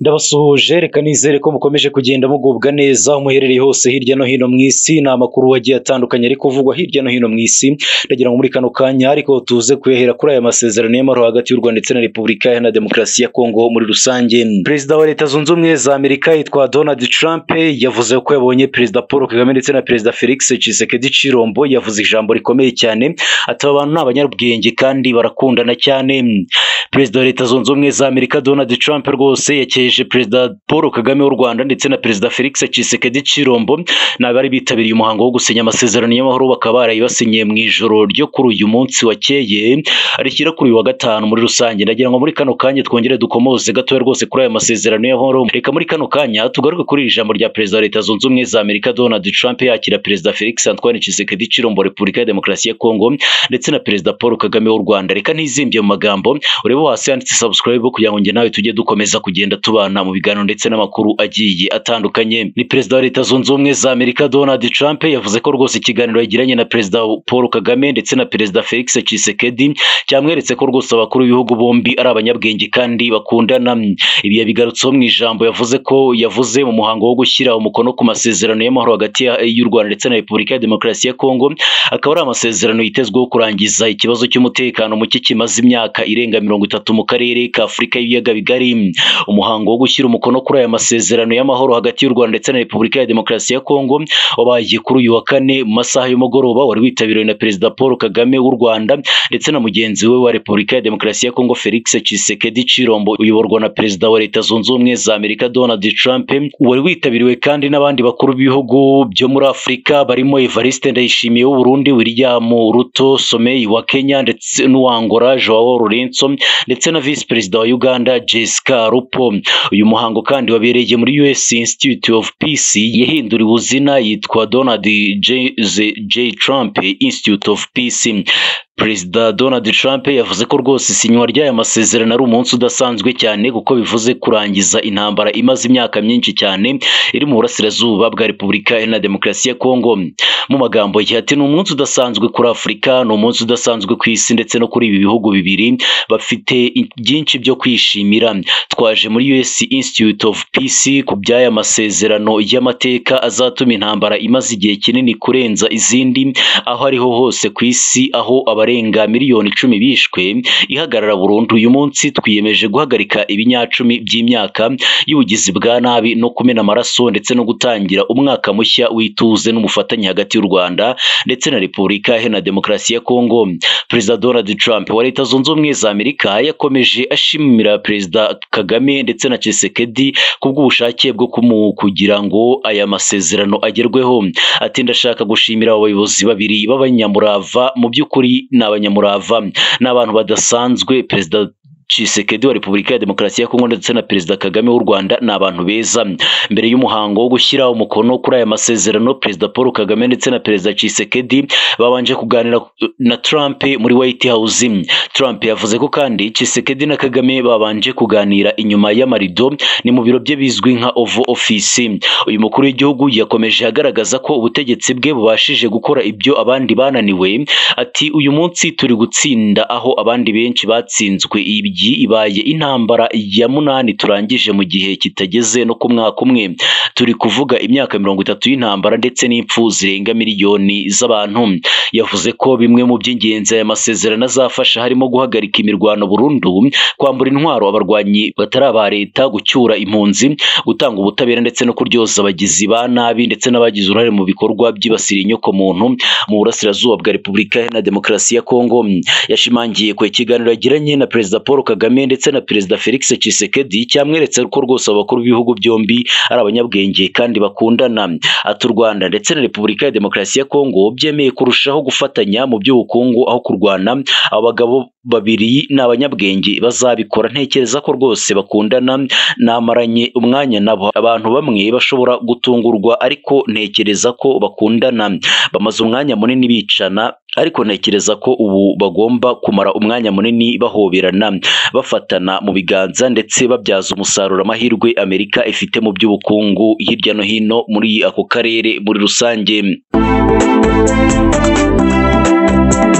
Ndabasuhuje, reka nizere ko mukomeje kugenda mugubwa neza aho muherereye hose hirya no hino mu isi. Ni amakuru agiye atandukanye ari kuvugwa hirya no hino mu isi. Ndagira ngo muri kano kanya ariko tuze kuyahera kuri aya masezerano y'amahoro hagati y'u Rwanda ndetse na Repubulika Iharanira Demokarasi ya Kongo muri rusange. Perezida wa Leta Zunze Ubumwe za Amerika yitwa Donald Trump yavuze ko yabonye Perezida Paul Kagame ndetse na Perezida Felix Tshisekedi Tshilombo. Yavuze ijambo rikomeye cyane, ati aba bantu ni abanyabwenge kandi barakundana cyane. Perezida wa Leta Zunze Ubumwe za Amerika Donald Trump rwose yakeje Perezida Paul Kagame w'u Rwanda ndetse na Perezida Felix Tshisekedi Tshilombo n'abari bitabiriye umuhango wo gusinya amasezerano y'amahoro, bakaba barayibasinyiye mu ijoro ryo kuri uyu munsi wakeye rishyira kuri uyu wa gatanu muri rusange. Ndagira ngo muri kano kanya twongere dukomoze gatoya rwose kuri aya masezerano y'amahoro. Reka muri kano kanya tugaruke kuri iri jambo rya Perezida wa Leta Zunze Ubumwe za Amerika Donald Trump yakira Perezida Felix Antoine Tshisekedi Tshilombo wa Repubulika ya Demokarasi ya Kongo ndetse na Perezida Paul Kagame w'u Rwanda. Reka ntizimbye mu magambo, urebe hasi handitse subscribe kugira ngo njye nawe tujye dukomeza kugenda tubana mu biganiro ndetse n'amakuru agiye atandukanye. Ni Perezida wa Leta Zunze Ubumwe za Amerika Donald Trump yavuze ko rwose ikiganiro yagiranye na Perezida Paul Kagame ndetse na Perezida Felix Tshisekedi cyamweretse ko rwose abakuru b'ibihugu bombi ari abanyabwenge kandi bakundana. Ibi yabigarutseho mu ijambo yavuze ko yavuze mu muhango wo gushyira umukono ku masezerano y'amahoro hagati y'u Rwanda ndetse na Repubulika ya Demokarasi ya Kongo, akaba ari amasezerano yitezweho kurangiza ikibazo cy'umutekano muke kimaze imyaka irenga 30 mu karere ka Afurika y'ibiyaga bigari. Umuhango wo gushyira umukono kuri aya masezerano y'amahoro hagati y'u Rwanda ndetse na Repubulika ya Demokarasi ya Kongo wabaye kuri uyu wa kane mu masaha y'umugoroba, wari witabiriwe na Perezida Paul Kagame w'u Rwanda ndetse na mugenzi we wa Repubulika ya Demokarasi ya Kongo Felix Tshisekedi Tshilombo uyoborwa na Perezida wa Leta Zunze Ubumwe za Amerika Donald Trump. Wari witabiriwe kandi n'abandi bakuru b'ibihugu byo muri Afurika barimo Evariste Ndayishimiye w'u Burundi, William Ruto Somei wa Kenya ndetse n'uwa Angola Joao Lourenço ndetse na Visi Perezida wa Uganda Jessica Rupo. Uyu muhango kandi wabereye muri US Institute of Peace, yahinduriwe izina yitwa Donald J Trump Institute of Peace. Perezida Donald Trump yavuze ko rwose isinywa ry'aya masezerano ari umunsi udasanzwe cyane, kuko bivuze kurangiza intambara imaze imyaka myinshi cyane iri mu burasirazuba bwa Repubulika Iharanira Demokarasi ya Kongo. Mu magambo ye ati ni umunsi udasanzwe kuri Afurika, ni umunsi udasanzwe ku isi ndetse no kuri ibi bihugu bibiri bafite byinshi byo kwishimira. Twaje muri US Institute of Peace ku by'aya masezerano y'amateka azatuma intambara imaze igihe kinini kurenza izindi aho ariho hose ku isi, aho abarenga miliyoni 10 bishwe, ihagarara burundu. Uyu munsi twiyemeje guhagarika ibinyacumi by'imyaka y'ubugizi bwa nabi no kumena amaraso ndetse no gutangira umwaka mushya w'ituze n'ubufatanye hagati y'u Rwanda ndetse na Repubulika Iharanira Demokarasi ya Kongo. Perezida Donald Trump wa Leta Zunze Ubumwe za Amerika yakomeje ashimira Perezida Kagame ndetse na Tshisekedi kubw'ubushake bwo kugira ngo aya masezerano agerweho. Ati ndashaka gushimira abayobozi babiri b'abanyamurava, mu by'ukuri ni abanyamurava, ni abantu badasanzwe. Perezida Tshisekedi wa Repubulika ya Demokarasi ya Kongo ndetse na Perezida Kagame w'u Rwanda ni abantu beza. Mbere y'umuhango wo gushyira umukono kuri aya masezerano, Perezida Paul Kagame ndetse na Perezida Tshisekedi babanje kuganira na Trump muri White House. Trump yavuze ko kandi Tshisekedi na Kagame babanje kuganira inyuma y'amarido, ni mu biro bye bizwi nka Oval Office. Uyu mukuru w'igihugu yakomeje agaragaza ko ubutegetsi bwe bubashije gukora ibyo abandi bananiwe. Ati uyu munsi turi gutsinda aho abandi benshi batsinzwe. Ibaye intambara ya 8 turangije mu gihe kitageze no ku mwaka umwe. Turi kuvuga imyaka 30 y'intambara ndetse n'impfu zirenga miliyoni z'abantu. Yavuze ko bimwe mu by'ingenzi aya masezerano azafasha harimo guhagarika imirwano burundu, kwambura intwaro abarwanyi batari aba leta, gucyura impunzi, gutanga ubutabera ndetse no kuryoza abagizi ba nabi ndetse n'abagize uruhare mu bikorwa byibasira inyokomuntu mu burasirazuba bwa Repubulika Iharanira Demokarasi ya Kongo. Yashimangiye ko ikiganiro yagiranye na Perezida Paul Kagame ndetse na Perezida Felix Tshisekedi cyamweretse ko rwose abakuru b'ibihugu byombi ari abanyabwenge kandi bakundana. Ati u Rwanda ndetse na Repubulika ya Demokarasi ya Kongo byemeye kurushaho gufatanya mu by'ubukungu aho kurwana. Abagabo babiri ni abanyabwenge bazabikora, ntekereza ko rwose bakundana, namaranye umwanya nabo. Abantu bamwe bashobora gutungurwa ariko ntekereza ko bakundana. Bamaze umwanya munini bicana ariko ntekereza ko ubu bagomba kumara umwanya munini bahoberana, bafatana mu biganza ndetse babyaza umusaruro amahirwe Amerika ifite mu by'ubukungu hirya no hino muri ako karere muri rusange.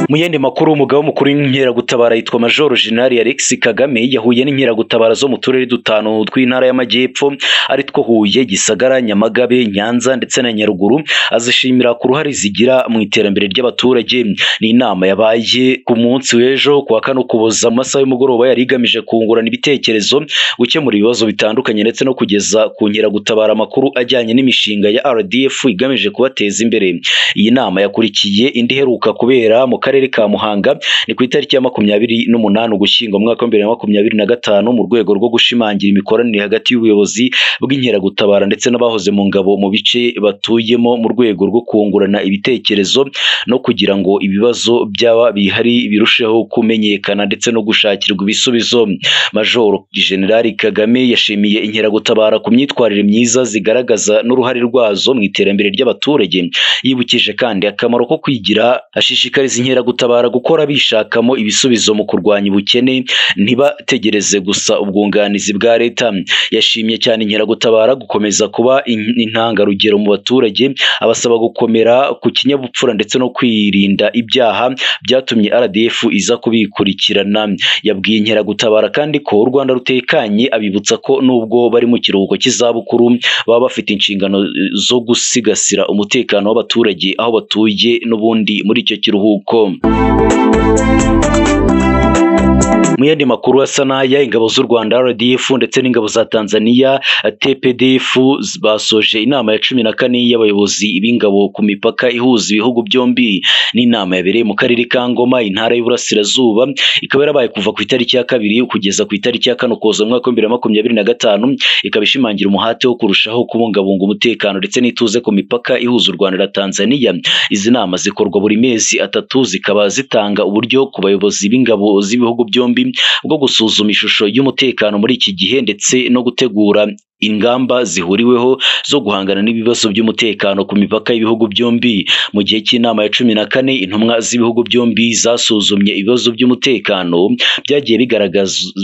Mu yandi makuru, umugaba mukuru w'inkeragutabara yitwa Major General Alex Kagame yahuye n'inkeragutabara zo mu turere dutanu tw'intara y'Amajyepfo ari two Huye, Gisagara, Nyamagabe, Nyanza ndetse na Nyaruguru, azishimira ku ruhare zigira mu iterambere ry'abaturage. Ni inama yabaye ku munsi w'ejo kuwa kane Ukuboza mu masaha y'umugoroba, yari igamije kungurana ibitekerezo, gukemura ibibazo bitandukanye ndetse no kugeza ku nkeragutabara amakuru ajyanye n'imishinga ya RDF igamije kubateza imbere. Iyi nama yakurikiye indi iheruka kubera mu karere ka Muhanga ni ku itariki ya 28 Ugushyingo mu mwaka wa 2025, mu rwego rwo gushimangira imikoranire hagati y'ubuyobozi bw'inkeragutabara ndetse n'abahoze mu ngabo mu bice batuyemo, mu rwego rwo kungurana ibitekerezo no kugira ngo ibibazo byaba bihari birusheho kumenyekana ndetse no gushakirwa ibisubizo. Major General Kagame yashimiye inkeragutabara ku myitwarire myiza zigaragaza n'uruhare rwazo mu iterambere ry'abaturage. Yibukije kandi akamaro ko kwigira, ashishikariza inkeragutabara gukora bishakamo ibisubizo mu kurwanya ubukene, ntibategereze gusa ubwunganizi bwa leta. Yashimye cyane inkeragutabara gukomeza kuba intangarugero mu baturage, abasaba gukomera ku kinyabupfura ndetse no kwirinda ibyaha byatumye RDF iza kubikurikirana. Yabwiye inkeragutabara kandi ko u Rwanda rutekanye, abibutsa ko nubwo bari mu kiruhuko cy'izabukuru baba bafite inshingano zo gusigasira umutekano w'abaturage aho batuye n'ubundi muri icyo kiruhuko. Mu yandi makuru asa n'aya, ingabo z'u Rwanda RDF ndetse n'ingabo za Tanzania TPDF basoje inama ya 14 y'abayobozi b'ingabo ku mipaka ihuza ibihugu byombi. Ni inama yabereye mu karere ka Ngoma, intara y'Iburasirazuba, ikaba yarabaye kuva ku itariki ya 2 kugeza ku itariki ya 4 Ukuboza mu mwaka wa 2025, ikaba ishimangira umuhate wo kurushaho kubungabunga umutekano ndetse n'ituze ku mipaka ihuza u Rwanda na Tanzania. Izi nama zikorwa buri mezi 3, zikaba zitanga uburyo ku bayobozi b'ingabo z'ibihugu byombi bwo gusuzuma ishusho y'umutekano muri iki gihe ndetse no gutegura ingamba zihuriweho zo guhangana n'ibibazo by'umutekano ku mipaka y'ibihugu byombi. Mu gihe cy'inama ya 14, intumwa z'ibihugu byombi zasuzumye ibibazo by'umutekano byagiye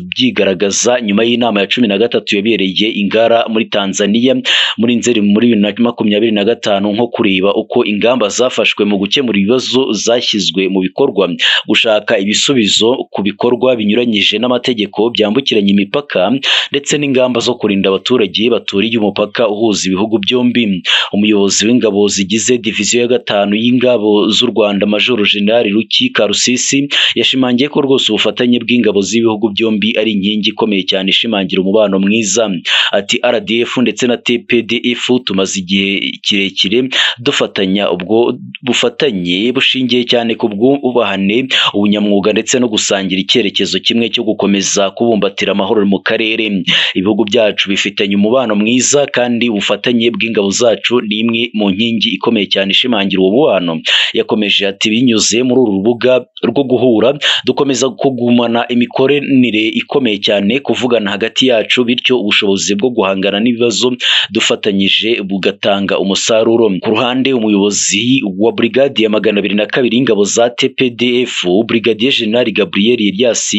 byigaragaza nyuma y'inama ya 13 yabereye Ingara muri Tanzania muri Nzeri muri 2025, nko kureba uko ingamba zafashwe mu gukemura ibibazo zashyizwe mu bikorwa, gushaka ibisubizo ku bikorwa binyuranyije n'amategeko byambukiranya imipaka ndetse n'ingamba zo kurinda abaturage baturiye umupaka uhuza ibihugu byombi. Umuyobozi w'ingabo zigize diviziyo ya 5 y'ingabo z'u Rwanda Major General Ruki Karusisi yashimangiye ko rwose ubufatanye bw'ingabo z'ibihugu byombi ari inkingi ikomeye cyane ishimangira umubano mwiza. Ati RDF ndetse na TPDF tumaze igihe kirekire dufatanya, ubwo bufatanye bushingiye cyane ku bwubahane, ubunyamwuga ndetse no gusangira icyerekezo kimwe cyo gukomeza kubumbatira amahoro mu karere. Ibihugu byacu bifitanye umubano mwiza kandi ubufatanye bw'ingabo zacu ni imwe mu nkingi ikomeye cyane ishimangira uwo mubano. Yakomeje ati binyuze muri uru rubuga rwo guhura dukomeza kugumana imikoranire ikomeye cyane, kuvugana hagati yacu, bityo ubushobozi bwo guhangana n'ibibazo dufatanyije bugatanga umusaruro. Ku ruhande umuyobozi wa brigade ya 202 y'ingabo za TPDF, Brigadier General Gabriel Elias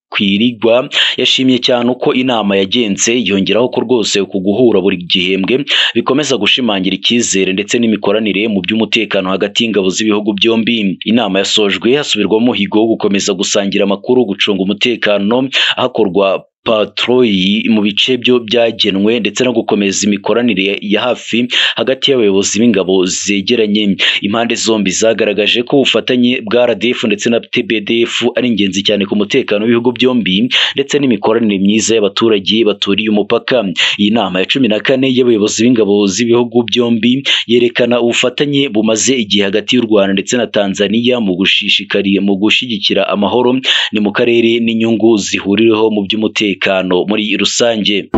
Kwirigwa, yashimye cyane uko inama yagenze, yongeraho ko rwose ku guhura buri gihembwe bikomeza gushimangira icyizere ndetse n'imikoranire mu by'umutekano hagati y'ingabo z'ibihugu byombi. Inama yasojwe hasubirwamo umuhigo wo gukomeza gusangira amakuru, gucunga umutekano hakorwa patroyi mu bice byo byagenwe ndetse no gukomeza imikoranire ya hafi hagati y'abayobozi b'ingabo zegeranye. Impande zombi zagaragaje ko ubufatanye bwa RDF ndetse na TPDF ari ingenzi cyane ku mutekano w'ibihugu byombi ndetse n'imikoranire myiza y'abaturage baturiye umupaka. Iyi nama ya 14 y'abayobozi b'ingabo z'ibihugu byombi yerekana ubufatanye bumaze igihe hagati y'u Rwanda ndetse na Tanzania mu gushishikariye mu gushyigikira amahoro ni mu karere n'inyungu zihuriweho mu by'umutekano muri rusange.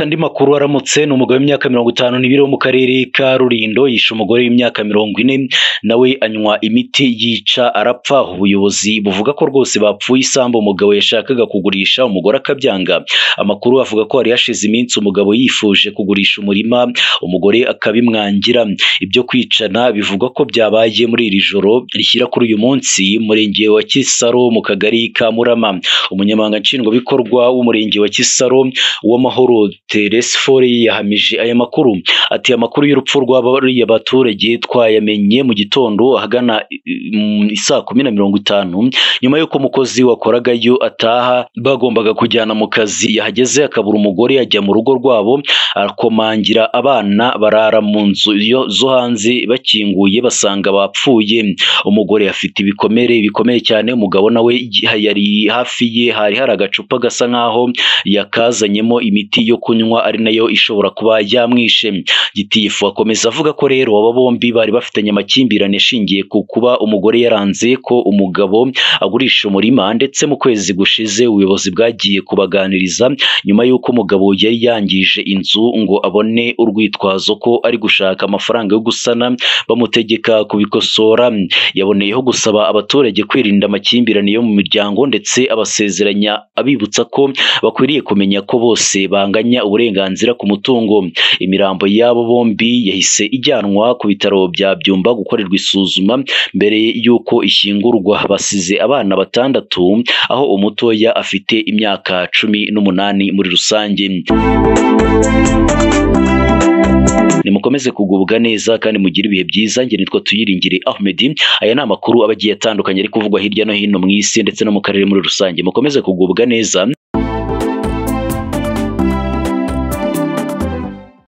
Andi makuru aramutse ni umugabo w'imyaka 52 wo mu karere ka Rulindo yishe umugore w'imyaka 40 nawe anywa imiti yica arapfa. Ubuyobozi buvuga ko rwose bapfuye isambu umugabo yashakaga kugurisha umugore akabyanga. Amakuru avuga ko hari hashize iminsi umugabo yifuje kugurisha umurima umugore akabimwangira. Ibyo kwicana bivugwa ko byabaye muri iri joro rishyira kuri uyu munsi murenge wa Kisaro mu kagari ka Murama. Umunyamabanga nshingwabikorwa w'umurenge wa Kisaro w'Amahoro Telesphore yahamije aya makuru. Ati amakuru y'urupfu rw'abariya baturage twayamenye mu gitondo ahagana 10:50 nyuma y'uko umukozi wakoragayo ataha bagombaga kujyana mu kazi, yahageze akabura umugore ajya mu rugo rwabo akomangira abana barara mu nzu zo hanze bakinguye basanga bapfuye. Umugore afite ibikomere bikomeye cyane, umugabo nawe yari hafi ye hari agacupa gasa nkaho yakazanyemo imiti yo kunywa ari nayo ishobora kuba yamwishe. Gitifu akomeza avuga ko rero aba bombi bari bafitanye amakimbirane ashingiye ku kuba umugore yaranze ko umugabo agurisha umurima, ndetse mu kwezi gushize ubuyobozi bwagiye kubaganiriza nyuma y'uko umugabo yari yangije inzu ngo abone urwitwazo ko ari gushaka amafaranga yo gusana, bamutegeka kubikosora. Yaboneyeho gusaba abaturage kwirinda amakimbirane yo mu miryango, ndetse abasezeranya abibutsa ko bakwiriye kumenya ko bose banganya uburenganzira ku mutungo. Imirambo y'abo bombi yahise ijyanwa ku bitaro bya Byumba gukorerwa isuzuma mbere y'uko ishyingurwa. Basize abana 6, aho umutoya afite imyaka 18 muri rusange. Nimukomeze kugubwa neza kandi mugire ibihe byiza. Njye nitwa Tuyiringire Ahmed. Aya ni amakuru aba agiye atandukanye ari kuvugwa hirya no hino mu isi ndetse no mu karere muri rusange. Mukomeze kugubwa neza.